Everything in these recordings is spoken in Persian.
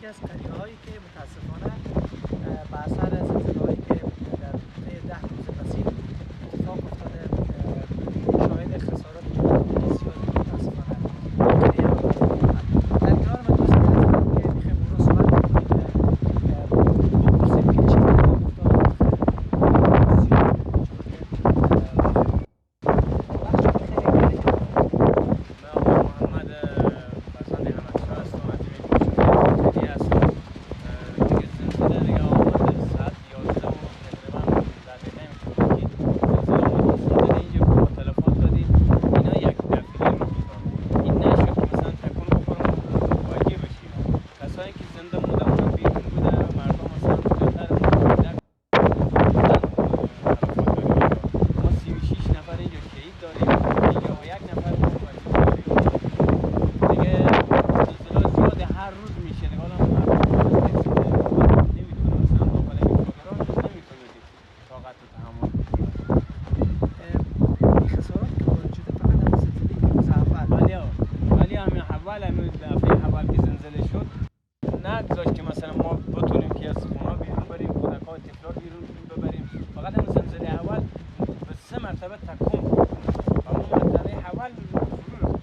از قریه هایی که متاسفانه به اثر زلزله هایی که در طی 10 روز پسین اتفاق افتاده شاهد خسارات جانی زیادی متاسفانه. در کنار من دوستی هستم که میخوایم اون رو صحبت بکنیم، بپرسیم که چه اتفاق افتاد. نگذاشت که مثلا ما بتونیم که از خونه بیرون بریم، کودک‌ها طفلا بیرون ببریم. فقط هم زلزله اول به 3 مرتبه تکون خورد و اون مرتبه اول فرو رفت.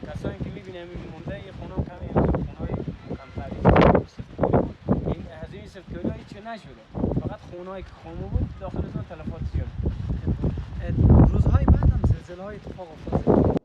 کسایی که می‌بینیم مونده یه خونه کمی خونه‌های کمتری بود، این از این سفت هیچ نشده، فقط خونه‌ای که خامو بود داخل از اون تلفات زیاد. روزهای بعد هم زلزله‌های اتفاق افتاد.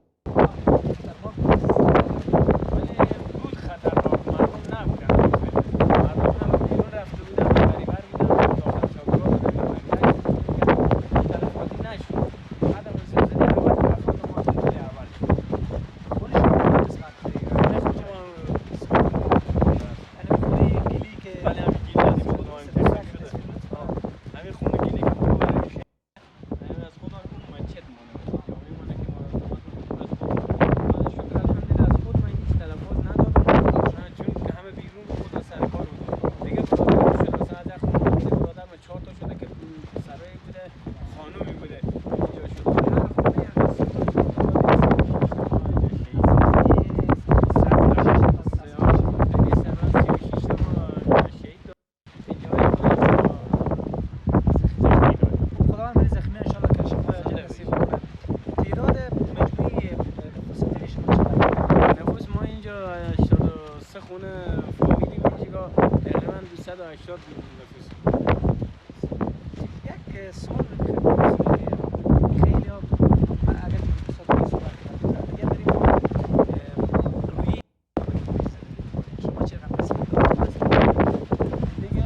خونه فامیلی اینجا تقریبا 280 نفوس. یک سوال می‌خوام بپرسم که خیلی ها اگر صحبت کردیم دیگه بریم روی شما چه رقم دیگه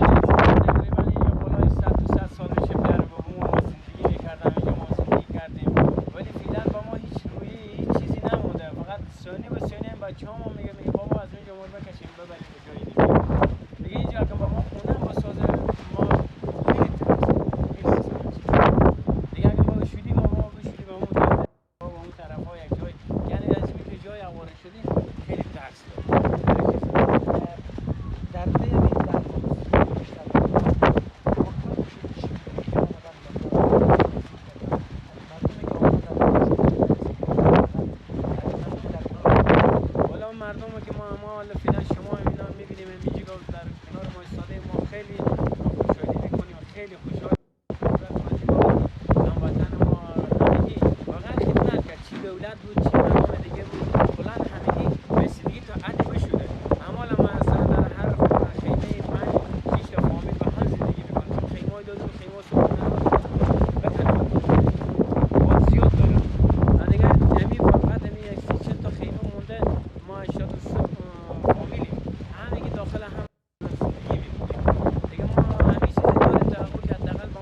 تقریبا اینجا بالای 100 سال میشه پدر بابامون ما زندگی می‌کردن، اینجا ما زندگی کردیم، ولی فعلا با ما هیچ روی هیچ چیزی نمونده. فقط ثانیه به ثانیه بچه‌ها میگه بابا از اینجا ما بکشیم ببریم به جای دیگه. دیگه اینجا که با ما خونه با سازه ما خیلی دیگه اگه ما شدیم ما بشودیم با اون طرف ها یک جای، یعنی از اینکه جای آواره شدیم خیلی ترس داره. در طی این 10 روز بیشتر مردم که ما حالا فعلا شما اینا می‌بینیم اینجا در کنار ما ایستاده، ما خیلی خوشحالی می‌کنیم و خیلی خوشحال هموطن ما همگی واقعا خدمت کرد، چی دولت بود چی مردم دیگه بود، کلا همگی رسیدگی تا حدی بشده. اما ما اصلا در هر خیمه 5 6 تا فامیل با هم زندگی می‌کنیم، چون خیمه‌های دادیم خیمه صبح به تلفات زیاد داره. دیگه همین فقط همین 30 تا خیمه مونده، ما 83 فامیلیم، همگی داخل هم زندگی می‌کنیم. دیگه ما همین چیزی داریم تا که حداقل با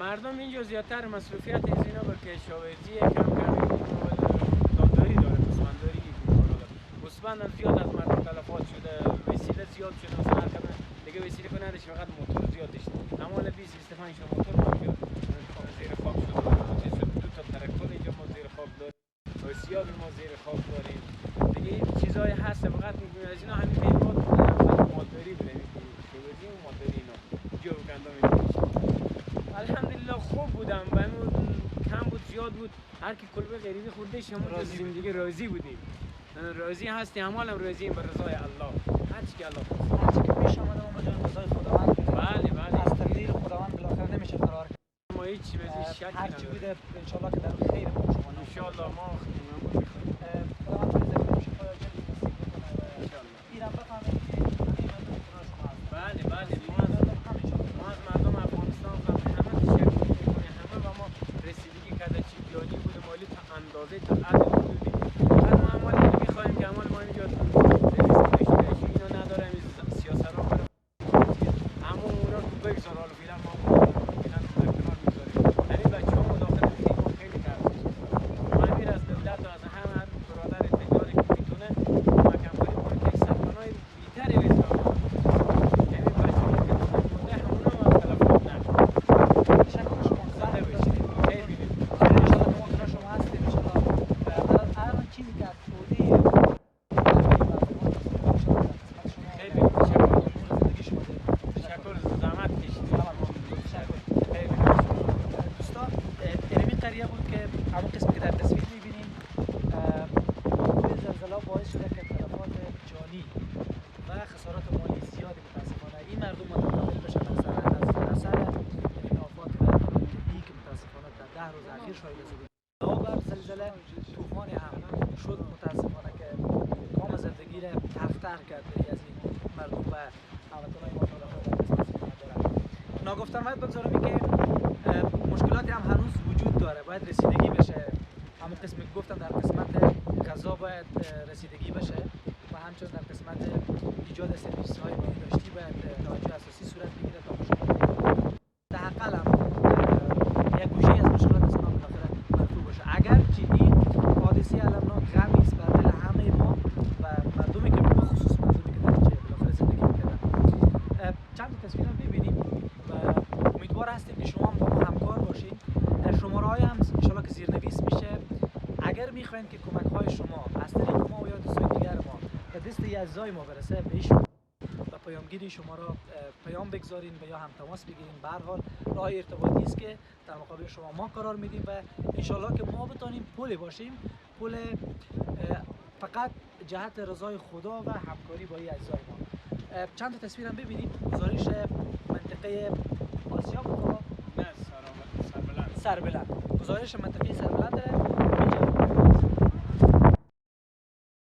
مردم اینجا زیادتر مصروفیت از اینا به کشاورزی، کم کم دامداری داره، گوسفندداری داره. گوسفند هم زیاد از مردم تلفات شده، وسیله زیاد شده، مثلا هر کم دیگه وسیله که نداشت، فقط موتور زیاد داشت. اما 20 25 تا موتور ما اینجا زیر خاک شد، دو تا تراکتور اینجا ما زیر خاک داریم، آسیاب ما زیر خاک داریم. دیگه این چیزای هست، فقط از اینا همین پیمان مالداری بوده، کشاورزی و مالداری اینا جو گندم اینا. الحمدلله خوب بودم و کم بود زیاد بود، هر کی کلبه غریبی خورده شما زندگی راضی بودیم، راضی هستیم، همه هم راضییم به رضای الله، هر چی که الله خواست، هر چی که پیش آمده ما جان رضای خداوند. بله بله، از تقدیر خداوند بالاخره نمیشه فرار کرد. ما هیچ چیزی شکی نداریم، هر چی بوده ان شاء الله که در خیر ما شما، ان شاء الله ما می‌خوایم خداوند باید شفای عاجل نصیب بکنه و ان شاء الله اینم بفهمید که همه مردم کنار شما هستن. بله بله، ما از مردم افغانستان همه تشکر می‌کنیم، همه و ما رسیدگی کرده، چی جانی بود مالی تا اندازه تا حد حدودی. فقط ما عمال می‌خوایم که عمال ما اینجا سرویس اینا نداریم، سیاست رو اما اونا رو بگذار، حالا فعلا ما فعلا در کنار می‌ذاریم. همین بچه‌ها ما داخل خیلی خیلی ترس. ما امیر از دولت و از همه هر برادر تجاری که میتونه کمک همکاری کنه که سرپناه بیتری بسازه. همین بچه‌ها که مونده همونا هم تلفات نکنه. تشکر شما، زنده باشید. خیلی بینید. ان شاء الله ما کنار شما هستیم ان شاء الله. هر چیزی که از توده خیلی تشکر. تشکر، زحمت کشیدید. خیلی دوستان، اینمی قریه بود که همون قسمی که در تصویر می‌بینیم وقوع زلزله باعث شده که تلفات جانی و خسارات مالی زیادی متاسفانه این مردم متقابل بشن از اثر این آفات و طبیعی که متاسفانه در 10 روز اخیر شاهد از بودیم. بر زلزله طوفان هم شد متاسفانه که کام زندگی را تلختر کرد از این مردم و هموطنای ما در قسمت دارن. ناگفتن باید بگذارم که مشکلاتی هم هنوز وجود داره، باید رسیدگی بشه. همون قسمی که گفتم در قسمت غذا باید رسیدگی بشه و همچنین در قسمت ایجاد سرویس های بهداشتی باید توجه اساسی صورت بگیره تا مشکلات حداقل هم یک گوشه از مشکلات از اونها بالاخره مرفوع باشه. اگرچه این حادثه المناک غمی است بر دل همه ما و مردمی که به خصوص مردمی که در اینجا بالاخره زندگی میکردن. چند تا تصویر هم ببینیم و امیدوار هستیم که شما هم با ما همکار باشید. شماره های هم انشالله که زیرنویس میشه. اگر میخواین که کمک های شما از طریق ما و یا دوستای دیگر ما به دست اعضای ما برسه، به و پیامگیری شما را پیام بگذارین و یا هم تماس بگیرین. به هر حال راه ارتباطی است که در مقابل شما ما قرار میدیم و انشالله که ما بتانیم پل باشیم، پل فقط جهت رضای خدا و همکاری با اعضای ما. چند تا تصویرم ببینیم. گزارش منطقه آسیا بود، نه سربلند. سربلند. گزارش منطقه سربلند.